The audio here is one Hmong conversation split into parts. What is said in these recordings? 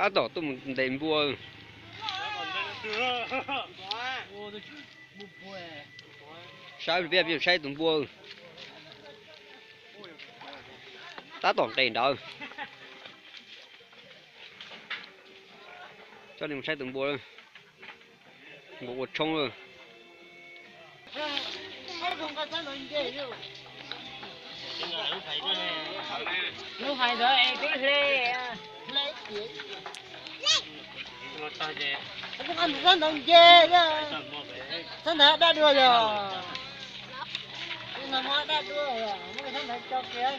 Tab tom tuaj mus ntes npua. Saib peb, peb saib tus npua. Tab tom nqes nrad. Coj nej mus saib tus npua. Npua ua tshoob lawm. Sab ntawd daj dua yog. Sab ntawd daj dua yog, muab sab ntawd tso kiag.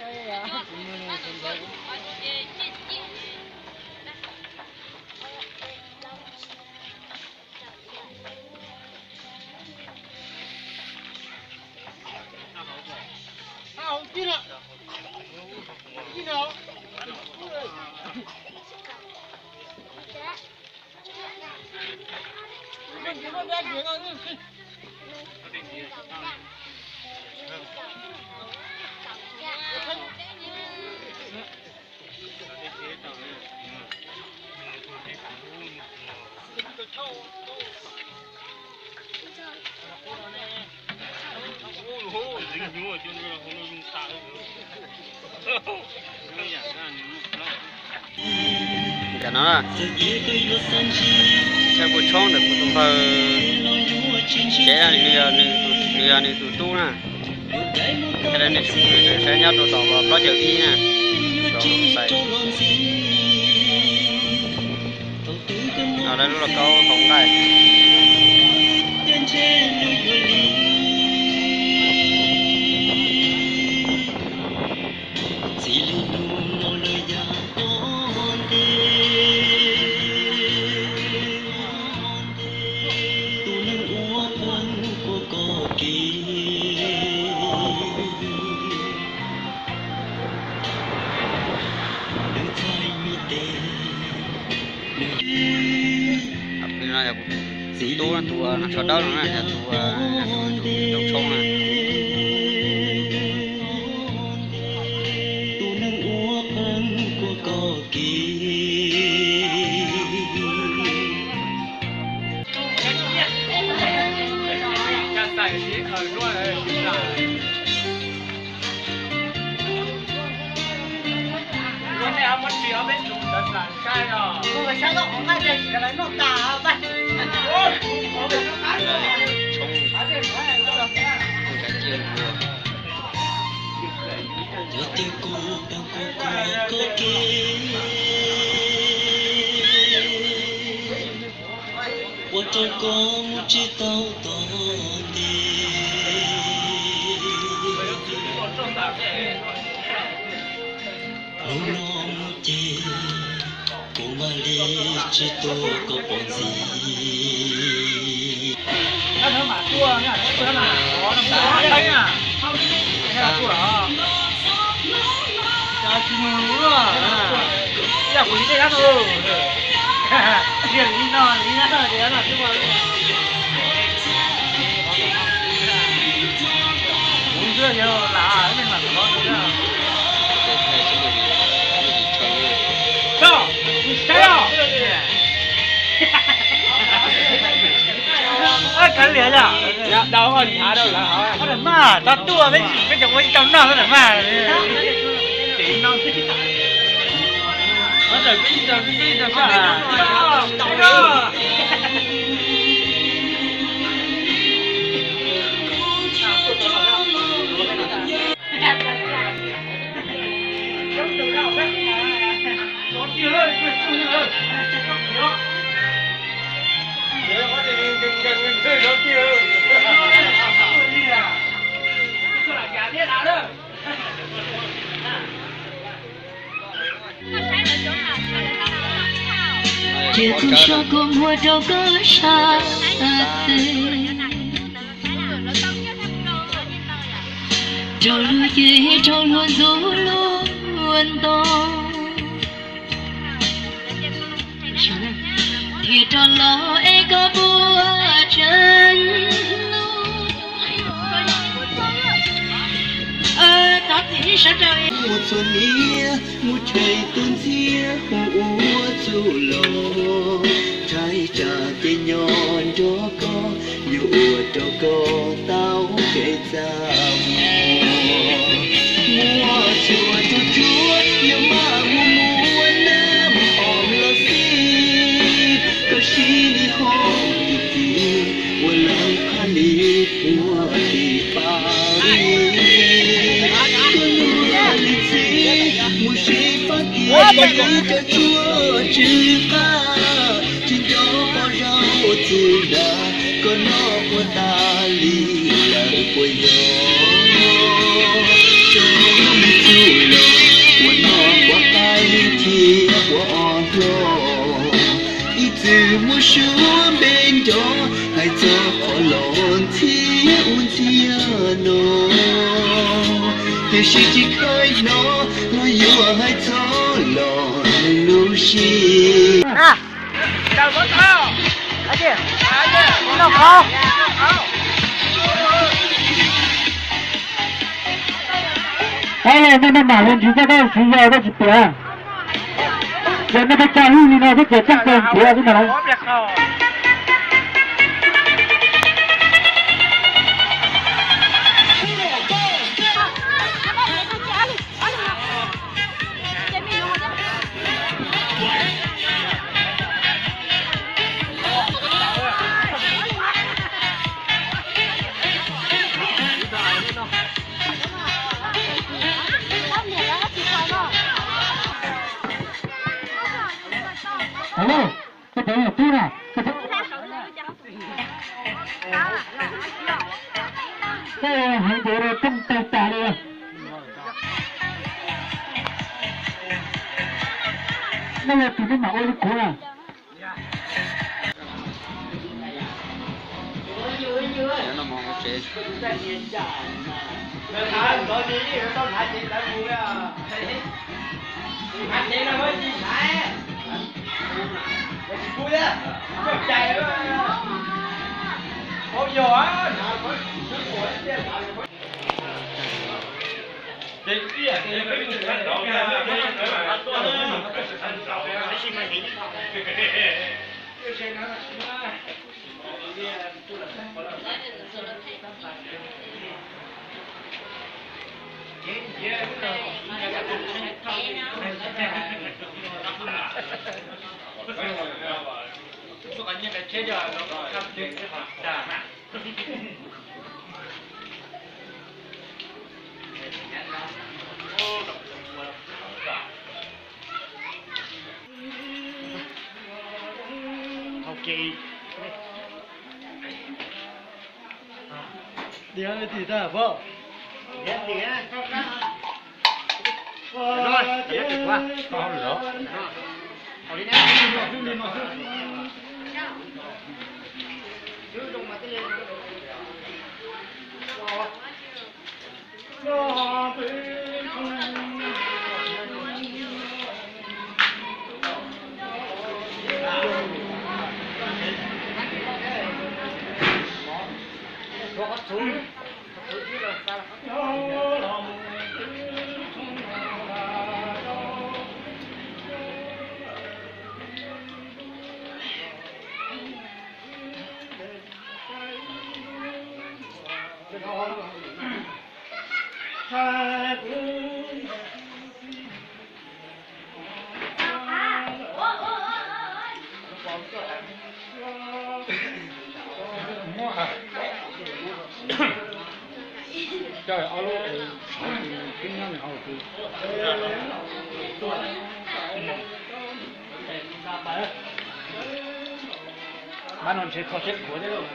Ntawm no, saib kuv tshoob ntawm kuv tus npawg tsev na, nws yog nws tus tub na. Thiab nej tsoom saib nyob rau tom plaub caug ib na, xais. No lawv lub lauj kaub hauv nqaij. Tus no yog kuv tub, tus uas nws tsho dawb no na, yog tus, tus tshoob na. Ua tiag kuv pab kuv kuv koj kev, ua rau koj mus tsis tau tom ntej. Hnub no mus ces kuv mam li tsis tuaj koj pom ntxiv. Tau tuaj peb cov ua ib tau noj xwb mas. Ces kuv so kua muag rau koj sab xwb, rau luag ces rau luag ntxub luag nto, thiaj rov los es koj puas tseem hlub. Ua txuas niam mus tshem tus ntxhiab hu ua txuj lom. Ua ib cov tshuaj tsw qab, tsis nco qab zaub txwv nrag, koj noj puas tas li lawm puas yog? Cov me txuj lom, ua noj ua qaib thiab ua ob hlo, ib txwm muab suab npe nco, hais txog qhov los ntxhiab ua ntxhiab no, tiam sis tsis kheev hnov los yuav hais txog los nws lub siab. Qhov los nej maj mam li ntsib caj dab siv zog dab tsis tias, ces nej pheej coj ib li no thiab ces caj dab nrhiav xwb ntag lauj. Alo, koj puas yog tub na? Koj heev ces rau rooj tag tas li. Nej yog tus nej mam ua li kuv na. Diav li tim tag pom. Mab no ntshe kho siab khuav thiab lauj.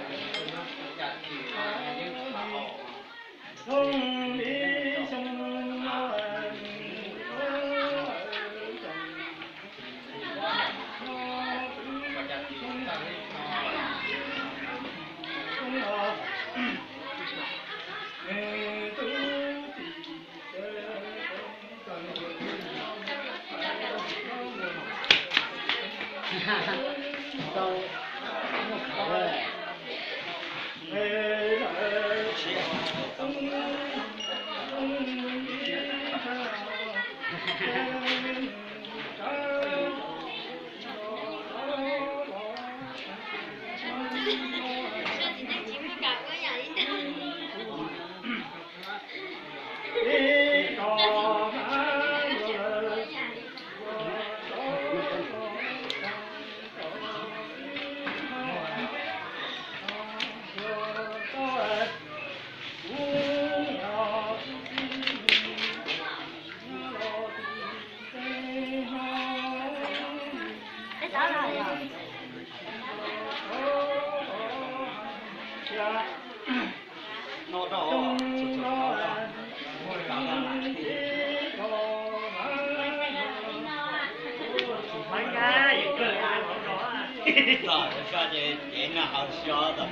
Tom, ces cev no hauv xyov tom,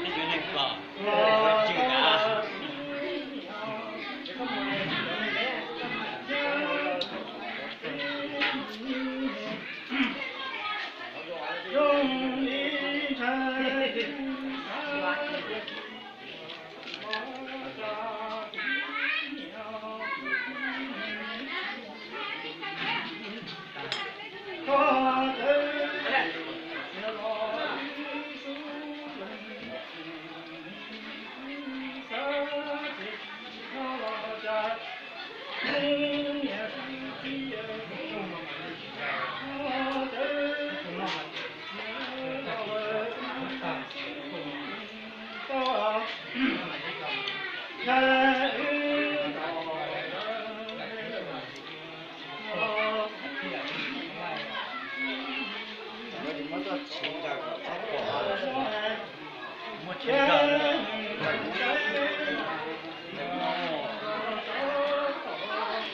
ib yog neeg pom, tsw tas.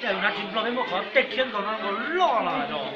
Cas na tsis nplog peb muab qhov tej khiab nkaus no nkaus loj los yog.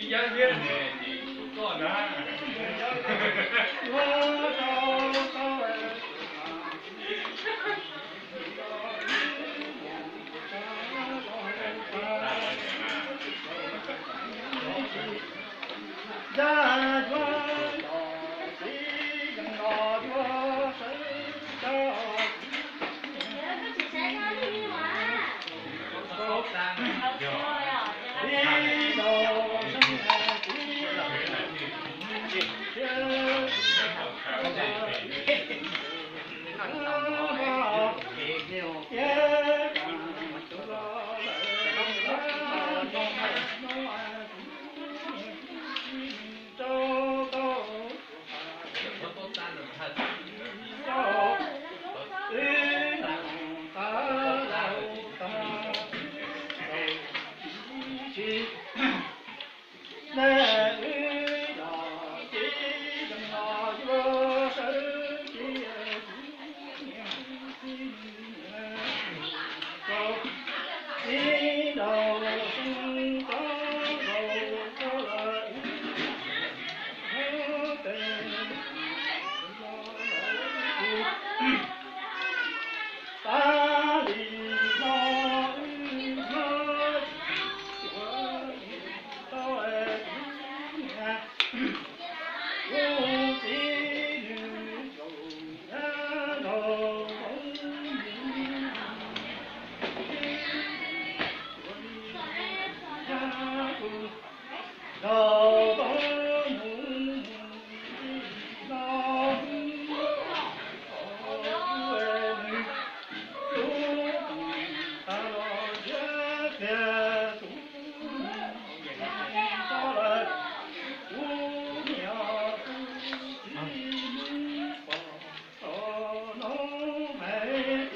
Yuav pw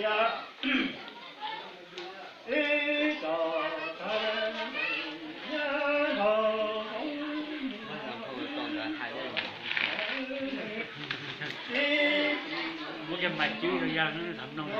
thiab. Muab cov mas cwb rau yawg tham mloog.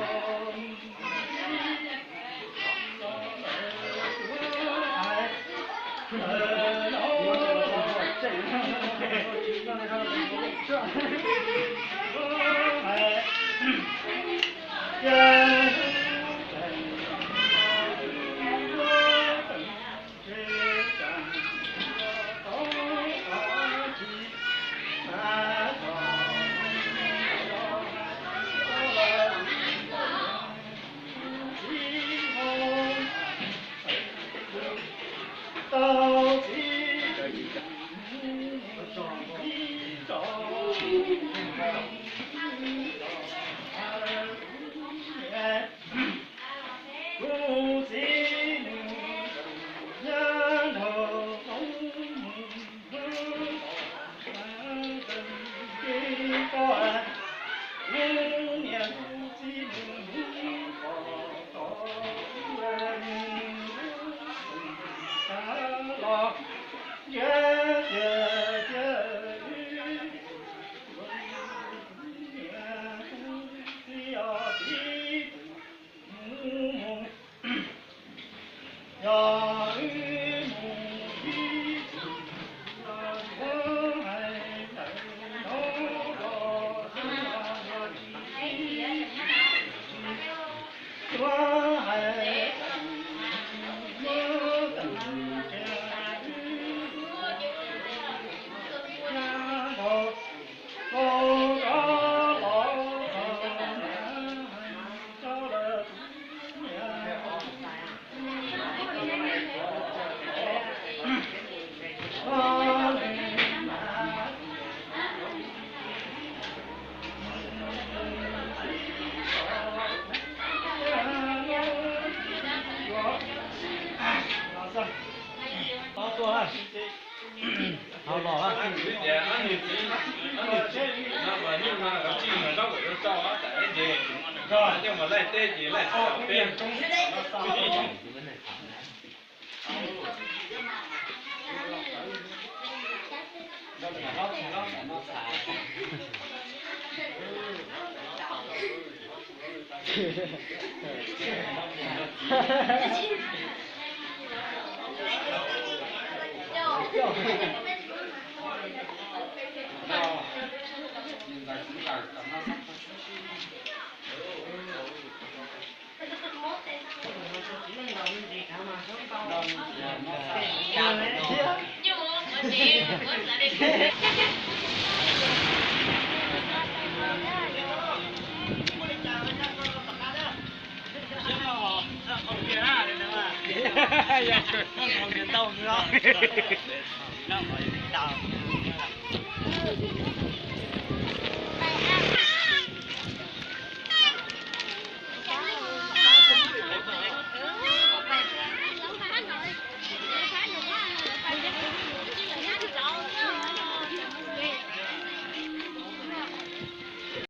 Ntau.